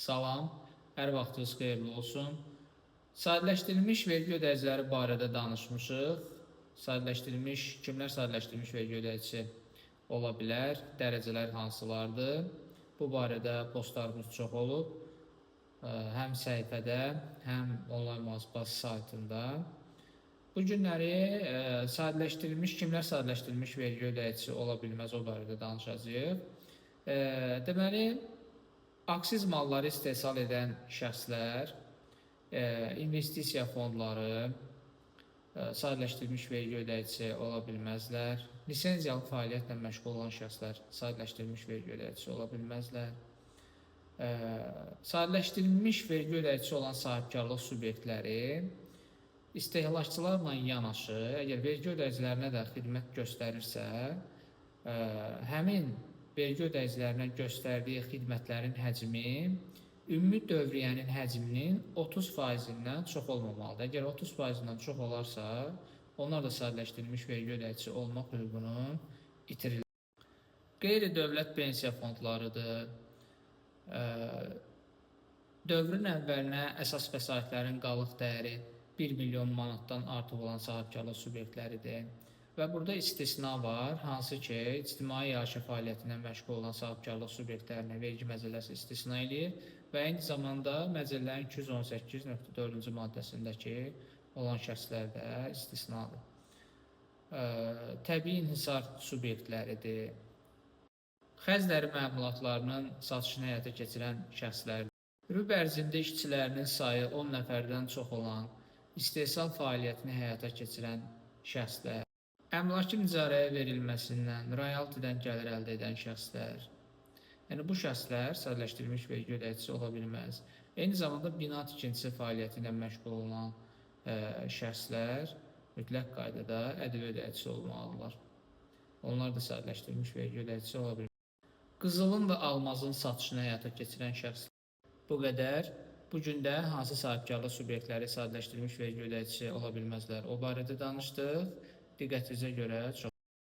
Salam, hər vaxtınız xeyirli olsun. Sadələşdirilmiş vergi ödəyiciləri barədə danışmışıq. Sadələşdirilmiş, kimlər sadələşdirilmiş vergi ödəyicisi ola bilər, dərəcələr hansılardır? Bu barədə postlarımız çox olub. Həm səhifədə, həm onlayn mühasibə saytında. Bu günləri sadələşdirilmiş, kimlər sadələşdirilmiş vergi ödəyicisi ola bilməz, o barədə danışacağıq. Deməli, aksiz malları istehsal edən şəxslər, investisiya fondları sadələşdirilmiş vergi ödəyicisi ola bilməzlər. Lisenziyalı fəaliyyətlə məşğul olan şəxslər sadələşdirilmiş vergi ödəyicisi ola bilməzlər. Sadələşdirilmiş vergi ödəyicisi olan sahibkarlıq subyektləri istehlakçılarla yanaşı, əgər vergi ödəyicilərinə də xidmət göstərirsə, həmin vergi ödəyicilərinə göstərdiyi xidmətlərin həcmi ümumi dövriyyənin həcminin 30%-dən çox olmamalıdır. Əgər 30%-dən çox olarsa, onlar da sadələşdirilmiş vergi ödəyicisi olmaq hüququnu itirirlər. Qeyri-dövlət pensiya fondlarıdır. Dövrün əvvəlinə əsas vəsaitlərin qalıq dəyəri 1 milyon manatdan artıq olan sahibkarlıq subyektləridir. Və burada istisna var, hansı ki, ictimai iaşə fəaliyyətindən məşğul olan sahibkarlıq subyektlərinə vergi məcəlləsi istisna eləyir və eyni zamanda məcəllənin 218.4-cü maddəsindəki olan şəxslər də istisnadır. Təbii inhisar subyektləridir. Xəzləri məmulatlarının satışını həyata keçirən şəxslərdir. Rüb ərzində işçilərinin sayı 10 nəfərdən çox olan istehsal fəaliyyətini həyata keçirən şəxslər. Əmlakın icarəyə verilməsindən, royaltidən gəlir əldə edən şəxslər. Yəni bu şəxslər sadələşdirilmiş vergi ödəyicisi ola bilməz. Eyni zamanda bina tikintisi fəaliyyəti ilə məşğul olan şəxslər mütləq qaydada ƏDV ödəyicisi olmalıdırlar. Onlar da sadələşdirilmiş vergi ödəyicisi ola bilməz. Qızılın və almazın satışını həyata keçirən şəxslər. Bu qədər. Bu gün də hansı sahibkarlıq subyektləri sadələşdirilmiş vergi ödəyicisi ola bilməzlər, o barədə danışdıq. Diqqətinizə görə çox